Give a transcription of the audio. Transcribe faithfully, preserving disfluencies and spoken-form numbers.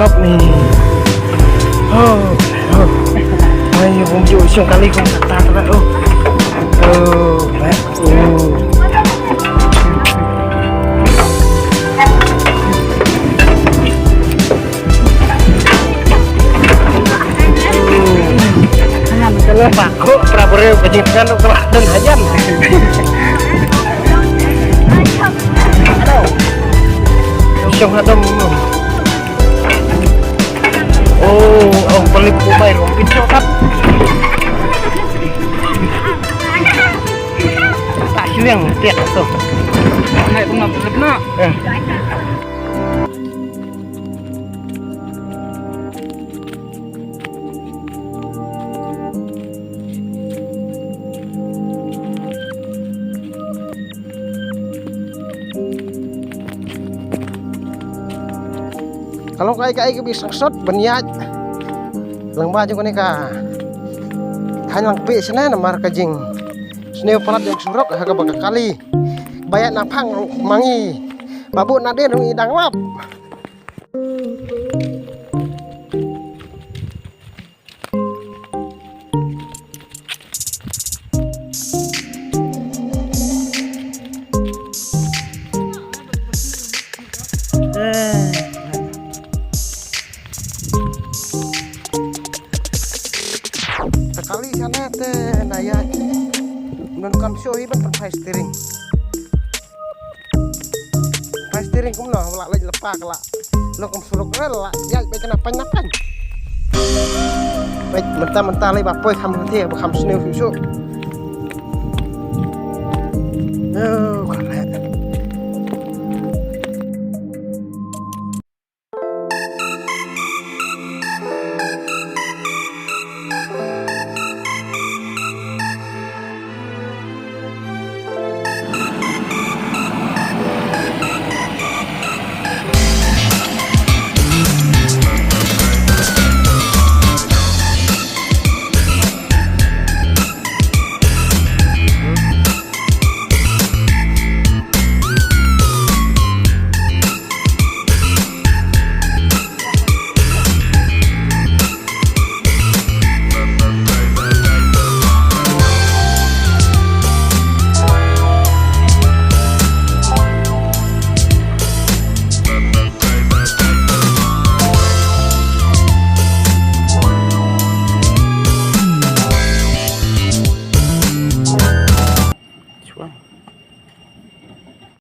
Hop ni. Oh, oh. Ai, bum ju sung kali kong kata kata. Oh. Oh, oh. Pako pra breu ka jingtngan u klah don hajan. Aduh. Song hadam. Oh, oh, balik ko bai ro pito tap. Tak siling tiak tu. Nai pun nak nak. Eh. Ka long kaei kaei ka bishar sot ban ïaid lyngba jong kane ka thaiñ Langpih shane namar ka jingsniew palat jong surok ha kaba ka kali ba ïaid na phang ruh ma ngi ba bun nadien ruh ngi dang lap. Ka kali shane te na ïaid. Don kam shu hi ban pynphai steering. Phai steering kumno, la leit lypa ka la. Long kum surok re la ïaid beit na paiñ na paiñ. Beit mynta mynta lei ba poi kham hynte ba kham sniew shuh shuh. Yo,